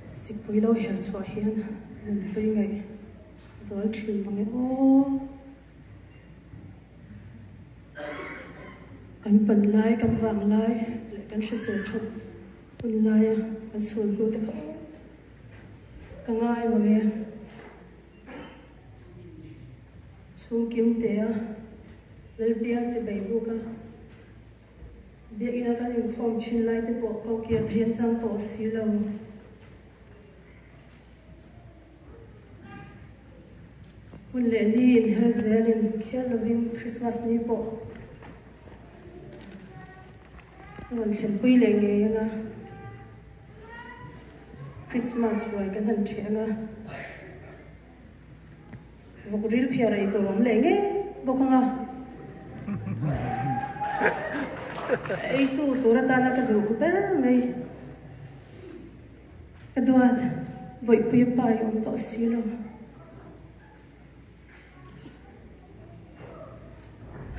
Sikpui lo her chhuah hian nun hlui ngaih zual thin mange aw. Kan pan lai, kan vang lai leh kan hrisel that hun laia kan chhun hnu te kha ka ngai mange. Chhungkim tea Lalbial chi bei buk a. Biakina kan inkhawm thin lai te pawh ko kir thei an chang tawh si lo. Hun leh ni inher zelin khel lovin Christmas ni pawh a rawn thlenpui leh ngei ang a, Christmas ruai kan han ṭheh ang a, Vawk ril phiar ei tur awm leh ngei bawk ang a, ei tu tur atana ka duh ber mai. Ka duat, Bawihpuia pa i awm tawh si lo.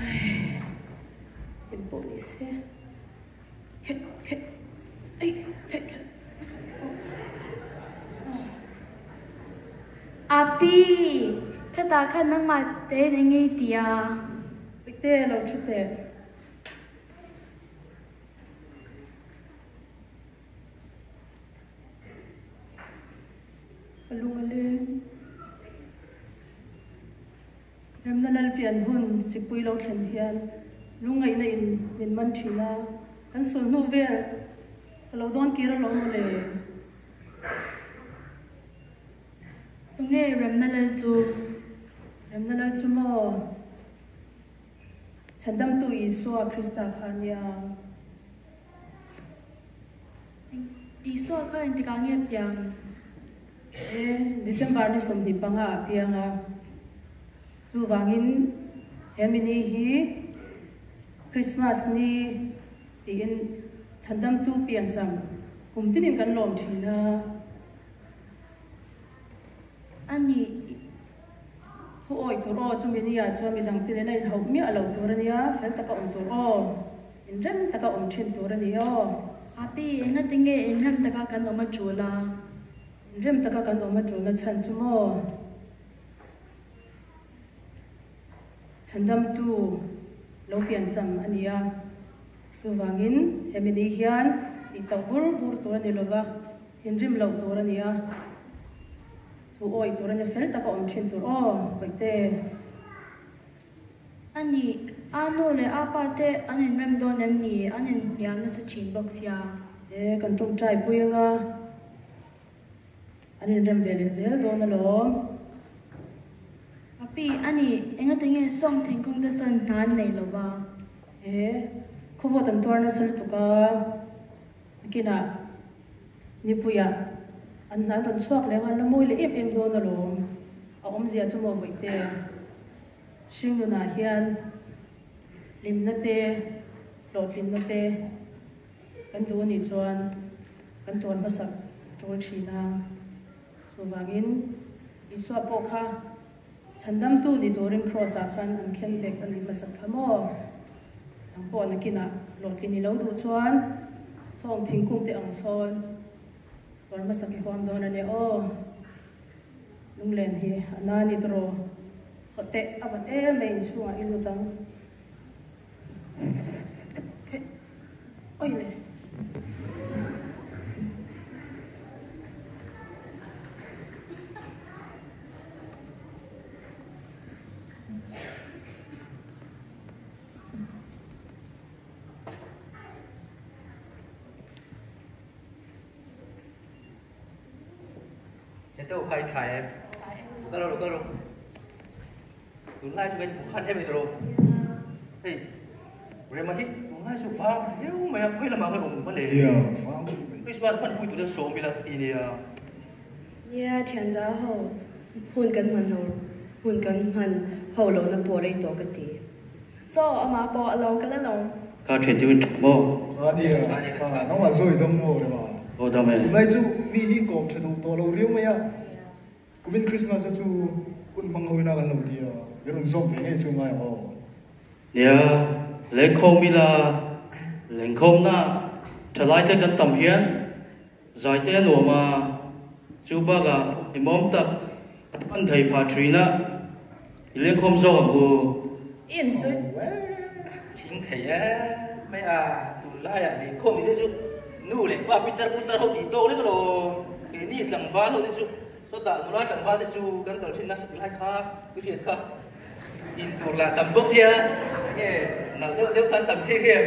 Ai, engpawh ni se. Khe, khe, ei, che, khe. Api, khetah khan nangmah tein eng nge i ti a? Puite, lo thu teh. Ka lung a leng. Remna Lalpian hun Sikpui lo thlen hian lungngaihna in min man thin a, kan sul hnu vel ka lo dawn kir alawm maw le. Tunge Remna Lal chu? Remna Lal chu maw? Chhandamtu Isua Krista kha a nia. Isua kha engtikah nge a piang? E, December ni 25 a piang a. Chuvangin he mini hi Christmas ni tiin chhandamtu piancham kum tinin kan lawm thin a. A ni. Thu awi tur aw, chumi ni ah chuan midang te nena inhauh miah lo tur a nia, fel taka awm tur aw, inrem taka awm thin tur a ni aw. Api, engati nge inrem taka kan awm a tul a? Inrem taka kan awm a tulna chhan chu maw? Chhandamtu lo piancham a ni a, chuvangin hemi ni hian tih tauh bur bur tur a ni lova, thinrim loh tur a ni a. Thu awi tur a ni fel taka awm thin tur aw, Bawihte. A ni, a nu leh a pa te an inrem dawn em ni? An inhnial nasa thin bawk sia. E, kan tawngtai pui anga an inrem ve leh zel dawn alawm. Api, a ni, engati nge sawng thingkung te sawn hna an nei lo va? E, khawvawt an tuar nasa lutuk a, nakinah. Nipuiah an hna an rawn chhuak leh ang a, la mawi leh em em dawn alawm. A awmzia chu maw Bawihte? Hringnunah hian hlimna te, hlawhtlinna te kan duh anih chuan kan tuar hmasak a tul thin a. Chuvangin Isua pawh kha chhandamtu ni turin Kraws-ah khan an khen bek a nih hmasak kha maw? Nang pawh nakinah hlawhtlin i lo duh chuan sawng thingkung te ang sawn tuar hmasak i huam dawn a nia aw. Lunglen hi a na ni tawh rawh. Haw teh a vat em mai inchhungah i lut ang. Oi le. Thế tôi khai thải em. Có đâu, có đâu. Tunlai chu kan hmu khat em tawh lo. Hei Rema hi tunlai chu vang riau mai a, khawi lamah nge awm a le? Nia, vang riau mai. Christmas hman pui tura sawm ila ti nia. Nia, thianza ho hun kan hman ho hun kan hman ho lohna pawh rei tawh ka ti. Chaw amah pawh a lo kal alawm. Ka thian chu in tha maw? A nia, a nangmah chu i dam maw Rema? Aw dam e. Tunlai chu mi hi kawm tha duh tawh lo riau mai a. Kumin Christmas a chu hun hmang ho ina kan lo ti a, min rawn zawm ve ngei chu ngai ang aw. Nia, lengkhawm ila, lengkhawmna thalai te kan tam hian zai te a nuam a, Chu bakah hlimawm tak hman thei phah thin a, i lengkhawm zawk ang u. I insawi Thing thei e mai a, tunlaiah lengkhawm ni te chu nu leh pa pitar putar ho tih tawk lek alawm, keini tlangval ho te chu sawtah nula tlangval te chu kan kal thin nasa ti lai kha i hriat kha. In tur lah tam bawk sia, enge nalh deuh deuh khan tam chiah hian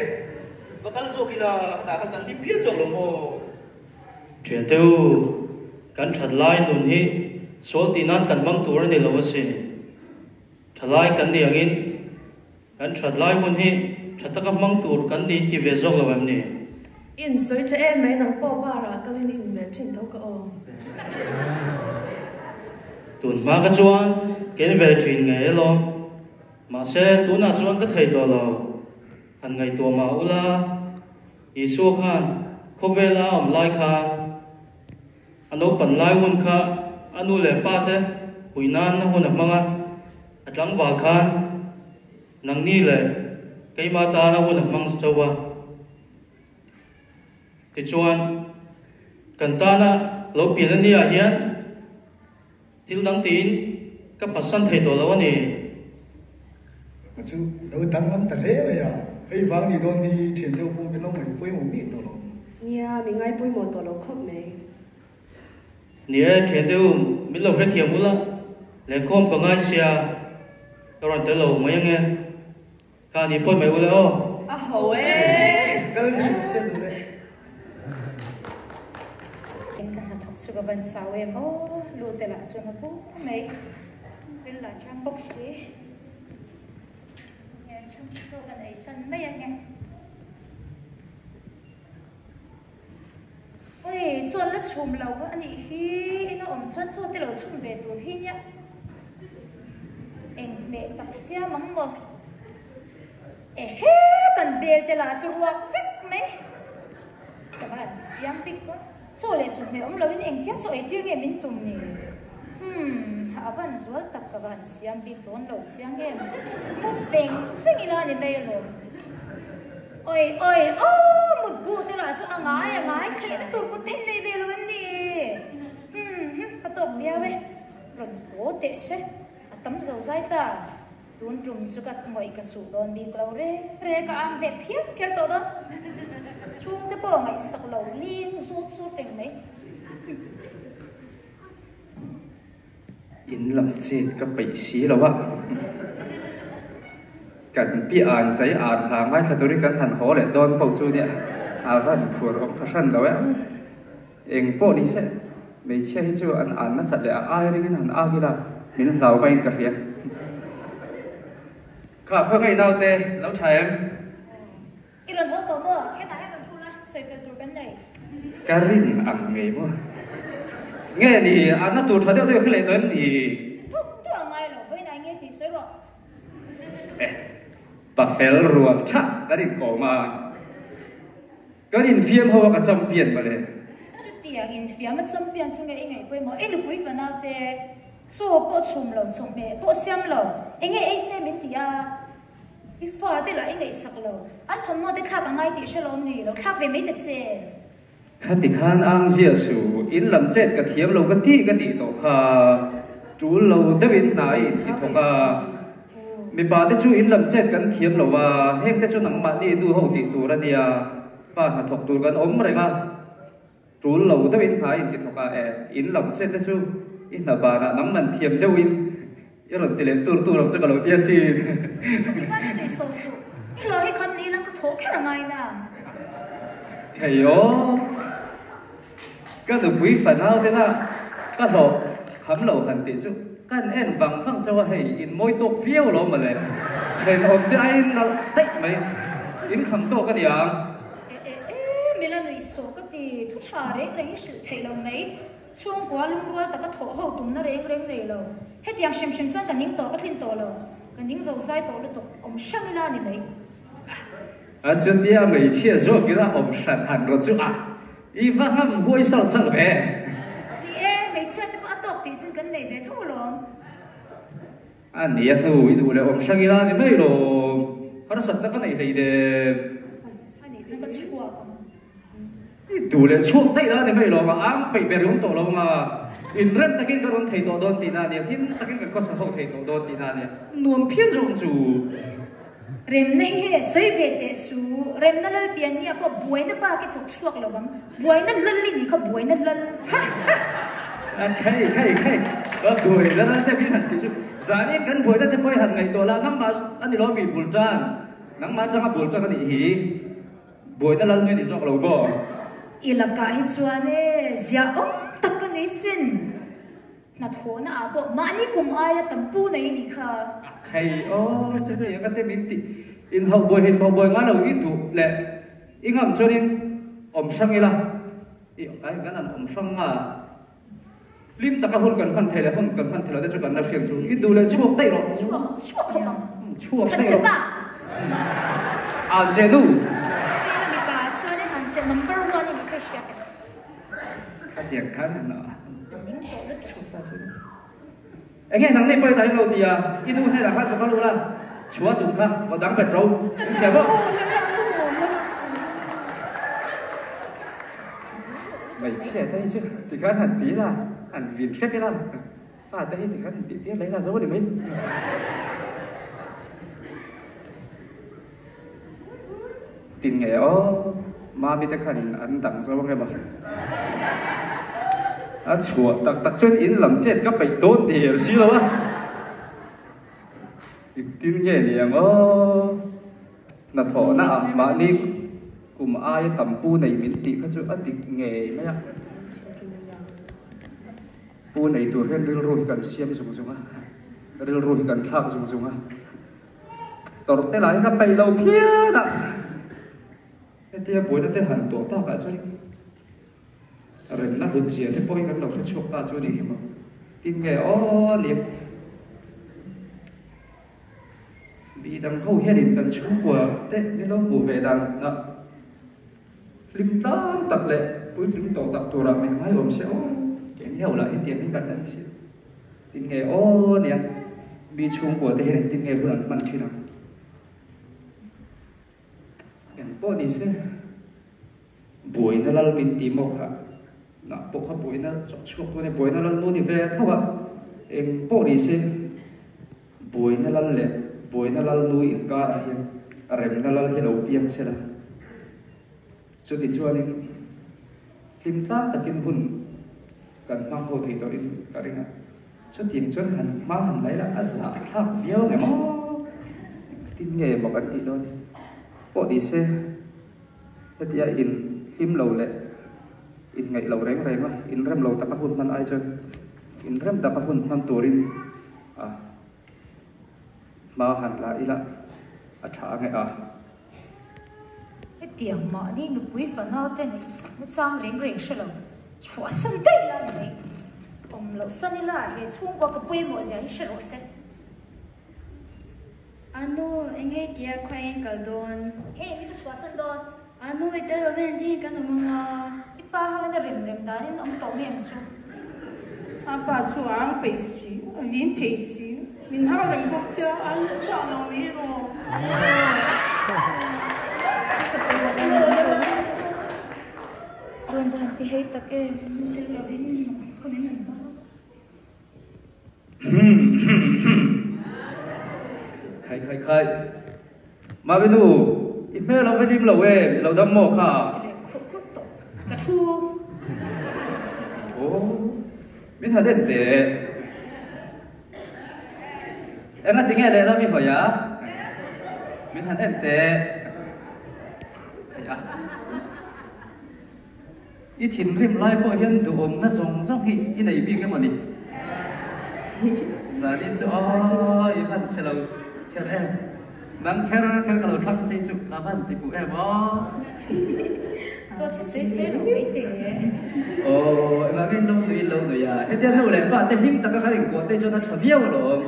va kal zawk ila tah khan kan hlim phian zawk lo maw? Thiante u, kan that lai nun hi sual tih nan kan hmang tur a ni lo asin. Tha lai kan ni angin kan that lai hun hi tha taka hmang tur kan ni ti ve zawk lo em ni? In sawi tha em mai nang pawh bar ah kalin i in ve thin tho ka aw. Tun hma ka chuan ken ve thin ngei alawm. Mahse tunah chuan ka thei tawh lo. Han ngaihtuah mah ula, Isua khan khawvela a awm lai khan a naupan lai hun kha a nu leh pa te pui nan a hun a hmang a, a tlangval khan nangni leh keimah tan a hun a hmang chauh a. Tichuan, kan tana lo pian a nia hian thil dang tiin ka phatsan thei tawh lo a ni. Ka chu lo danglam ta hle mai a, hei vang ni dawn hi thian deuh pawh min lo ngaih pawimawh miah tawh lo. Nia, mi ngai pawimawh tawh lo khawp mai. Ni e, thian deuh min lo hrethiam ula, lehkhawm ka ngai sia, ka rawn tel lo mai ange. Kha ni pawi mai ule aw. A ho e. Kal ni se duh e. In ka hnathawk chu ka van chau em aw, lu te lah chuan a bur mai, ril lah ṭang bawk si. Nge chhung chu kan ei san mai ange. Oi, chuan la chhum lo a nih hi, ina awm chuan chaw te lo chhum ve tur hi nia. Eng hmeh tak siam ang maw? Ehe, kan bel te lah chu ruak vek mai. Ka va han siam bik dawn. Chaw leh chu hmeh awm loin engtia chaw ei tir nge min tum ni? Hmm, a van zual tak ka va han siam bik dawn lo chiang em. Mu veng veng ila ni mai alawm. Oi oi aw mut bu te lah chu a ngai a ngai khaih na tur kut theih nei ve lo em ni? Hmm, hmm, ka tawk viau e. Rawn haw teh se, a tam zo zai ta. Tun tum chu ka ngawih ka chuh dawn bik lo re re, ka ang ve phiar phiar tawh dawn. Chhungte pawh ngaihsak lo ling zut zut reng mai. In lam chet ka peih si lo a, kan pi an chai an hla ngaithla turin kan han haw leh dawn pawh chu nia a van phur awm fahran lo e. Eng pawh ni se, hmeichhia hi chu an an nasat leh a ai ringin han ak ila, min hlau maiin ka hria. Kha khawi ngai naute lo tha em? I rawn haw tawh maw? Hetah hian rawn thu la, sawi fel tur kan nei. Ka rin ang ngei maw? Nge ni, a na tur tha deuh deuh hi leh tawh em ni? Tum duh a ngai lo, vawiin ai nge tih sawi rawh. Eh, pa fel rual tha ka rin kawm a. Kan infiam ho a ka champion mawle. Chutiang infiam a champion chu nge i ngaih pawimawh? I nupui fanau te chaw pawh chhum lo, chawhmeh pawh siam lo, enge ei se min ti a, i fa te lah i ngaihsak lo, an thawmhnaw te thlak a ngai tih hre lo ni, lo thlak ve mai ta che. Khati khan ang zia su, in lam chet ka thiam lo ka tih ka tih tawh kha, tul lo deuhin hna i inti thawk a. Mipa te chu in lam chet kan thiam lo a, heng te chu nangmahni nu ho tih tur a nia, pa hnathawk tur kan awm reng a, tul lo deuh in hna in ti thawk a, e, in lam chet te chu i hna banah nangman thiam deuh in i rawn ti leh tur tur ang chu ka lo ti asin. Ka ti khan i nuih sawh suh, i hlawh hi kham ni ila ka thawh kher a ngai na. Thei aw, ka nupui fanau tena ka hlawh kham lo han tih chu. Kan en vang vang chauh a, hei in mawi tawk viau lo mawle, thenawm te aiin nalh daih mai, in kham tawk a niang. E e e, mila nuih sawh ka ti, thu tha reng reng i hrilh theih lo mai, chhungkua lungrual taka thawh ho tumna reng reng nei lo, hetiang hrim hrim chuan ka ning tawh ka thlin tawh lo, ka ning zo zai tawh lutuk, awm hrang ila ni mai. A chutia hmeichhia zawk ila awm hran han rawh chu a. I va ngam huai salh salh ve. Ni e, hmeichhia te pawh a tawk tih chin kan nei ve tho alawm. A ni a hnu i duh leh awm hrang ila ni mai lawm. Harsatna ka nei hlei dem. A nih chuan ka chhuak ang. I duh leh chhuak daih la ni mai lawm, a ang peih ber i awm tawh lo anga. Inrem takin ka rawn thei tawh dawn tihna a nia, hlim takin kan khawsa ho thei tawh dawn tihna a nia. Nuam phian zawk ang chu. Remna hi he sawi ve teh su, Remna lal pian nia pawh buaina bak i chawk chhuak lo vang, buaina lal i nih kha buaina lal. Ha ha! Khai khai khai, ka buaina lal te min han tih chu, zanin kan buaina te pawh i han ngaihtuah la, nangmah a ni lo mi bul tan, nangmah atanga bul tan a nih hi, buaina lal nui ni zawk lo maw? I lakah hi chuan e, ziahawm tak ka nei sin. Hnathawhna ah pawh mahni kum aia tam pu nei nih kha. A khei aw chu hei anga te min tih in hauh buai hin hauh buai ngai lo i duh leh i ngam chuan in awm hrang ila i ai kan an awm hrang nga hlim taka hun kan hman thei leh hun kan hman thei lo te chu kan la hriat chu i duh leh chhuak daih rawh chhuak chhuak khawp ang chhuak daih rawh an che nu mipa chuan in an che number one in kha hria A tiang khan han a chhuak ta chu. Enge nang nei pawi ta in lo ti a, i nu hnenah khan ka kal ula, chhuah tum kha va dang bet ro, in hria maw? Hmeichhia te hi chu tikhan han ti la, han vin hrep ila, fa te hi tikhan han tih tir leh ila zo a ni mai. Tin nge aw, Mami te khan an dang zo ang emaw? A chhuah tak tak chuan in lam chet ka peih dawn der si lo a. Engtin nge ni ang aw? Hnathawhna ah mahni kum aia tam pu nei min tih kha chu a dik ngei mai a. Pu nei tur hian rilru hi kan siam zung zung a, rilru hi kan thlak zung zung a. Tawrh te lah hi ka peih lo phian a, hetia buaina te han tawh tak ah chuan remna hlut zia te pawh hi kan lo hre chhuak ta chu a nih hi maw. Tin nge aw ni mi dang ho hianin kan chhungkua te min lo hmuh ve dan ah hlim tlang tak leh puitling tawh tak turah min ngai awm se aw keini ho lah hetiang hi kan la ni si. Tin nge aw nia, mi chhungkua te hian engtin nge hun an hman thin ang? Eng pawh ni se, buaina lal min ti maw kha, nah pawh kha buaina chawk chhuak tu a ni, buaina lal nu ni ve tho a, eng pawh ni se, buaina lal leh buaina lal nu inkarah hian remna lal hi lo piang se la. Chutichuanin hlim tlang takin hun kan hmang ho thei tawhin ka ring a, chutiang chuan han hma han lai la a zah thlak viau nge maw? Engtin nge maw kan tih dawn pawh ni se, hetia in hlim lo leh in ngaih lo reng reng a, in rem lo taka hun hman ai chuan in rem taka hun hman turin a hma han la ila a tha ange a. Hetiang mahni nupui fanau te ngaihsakna chang reng reng hre lo, chhuahsan daih la ni mai. Awm loh san ila he chhungkua ka pawimawh zia hi hre rawh se. Anu, eng hei tia khaw eng kal dawn? Hei eng ka chhuahsan dawn? Anu, i tel lovin engtin nge kan awm ang a? I pa ho in a rem rem danin awm tawh mai ang chu. A pa chu a ang peih si, a vin thei si, min hau reng bawk sia, a lu chhuah lo mai rawh. Rawn va han ti hei tak e, tel lovin hun in han hmang a. Khai khai khai. Mami nu, i hmel a va hlim lo em, i lo dam maw kha? Khurh khurh tawh, ka thu. Aw, min han en teh. Engati nge lehlam i hawi a? Min han en teh. Hei a. I thinrim lai pawh hian duhawmna zawng zawng hi i nei bik emaw ni? Zanin chu aw i van che lo kher em? Nang kher kher ka lo thlang chei chu ka van ti fuh em aw? Dawt hi sawi sawi lo mai teh. Aw engah nge lo nui lo nui a? Hetia nu leh pa te hlim taka kan inkuah te chuan a tha viau alawm.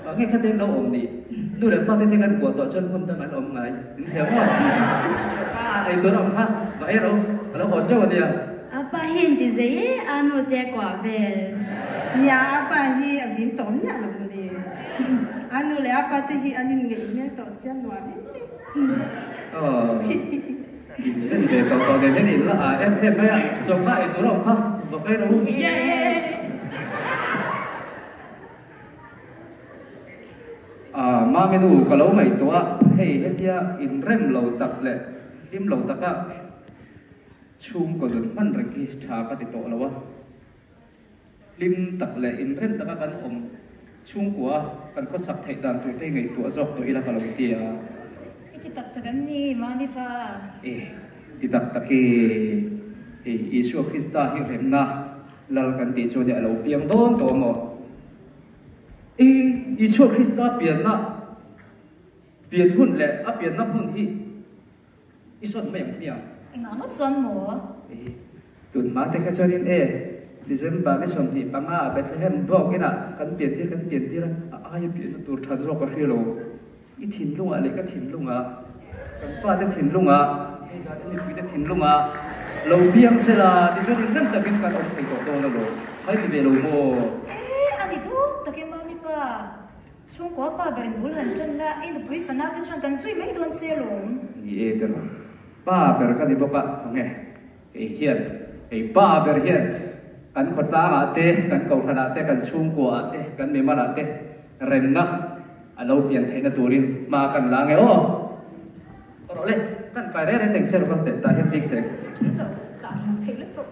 Mah nge khatin lo awm ni? Nu leh pa te te kan kuah tawh chuan hmun dang an awm ngai. In hria maw? Pa ei tur a awm kha, va ei ro, ka lo hawn teuh a nia. A pa hi in ti zei e, a nu te a kuah vel. Nia, a pa hi a vin tawh miah lo mawle. A nu leh a pa te hi an inngeih hmel tawh sia nuam em em. Aw, in en ve tawh tawh nen hian in la ah em em mai a, zawng kha ei tur a awm kha. Va kai rawh u. Yes! Ah, Mami nu ka lo ngaihtuah a, hei hetia inrem lo tak leh hlim lo taka chhungkaw nun hman reng hi tha ka ti tawh lo a. Hlim tak leh inrem taka kan awm chhungkua kan khawsak theih dan tur te hi ngaihtuah zawk tawh ila ka lo ti a. I ti tak tak em ni, Mami pa? E, ti tak tak i, hei Isua Krista hi remna Lal kan tih chuan a lo piang dawn tawh maw? E, Isua Krista pianna, pian hun leh a pianna hmun hi I sawn mai ang hmiang. Engah ngawt chuan maw? E, tun hma te kha chuanin e, December ni 25 ah Bethlehem bawk inah kan pian tir kan pian tir a, a aia pianna tur that zawk ka hria lo. I thinlungah leh ka thinlungah, kan fate thinlungah, hei zan in mipuite thinlungah lo piang se la, tichuan inrem takin kan awm thei tawh dawn alawm. Hai ti ve lo maw? E, a ni dawk tak e Mami pa. Chhungkua pa berin bul han ṭan la, i nupui fanau te chuan kan zui mai dawn che alawm. Ni e tiraw, pa ber ka ni bawk a, khawnge kei hian, kei pa ber hian kan khawtlangah te, kan kohhranah te, kan chhungkuaah te, kan mimalah te remna a lo pian theihna turin hma kan la nge aw. Rawh le, kan kai reng reng teng che rawh ka tet tah hian dik teng. Zah hmuh theih lutuk.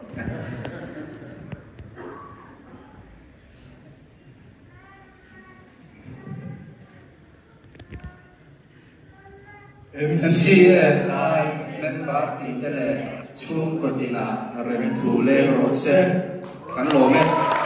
MCFI member tih te leh chhungkaw tinah rem thu leng rawh se. Kan lawm e.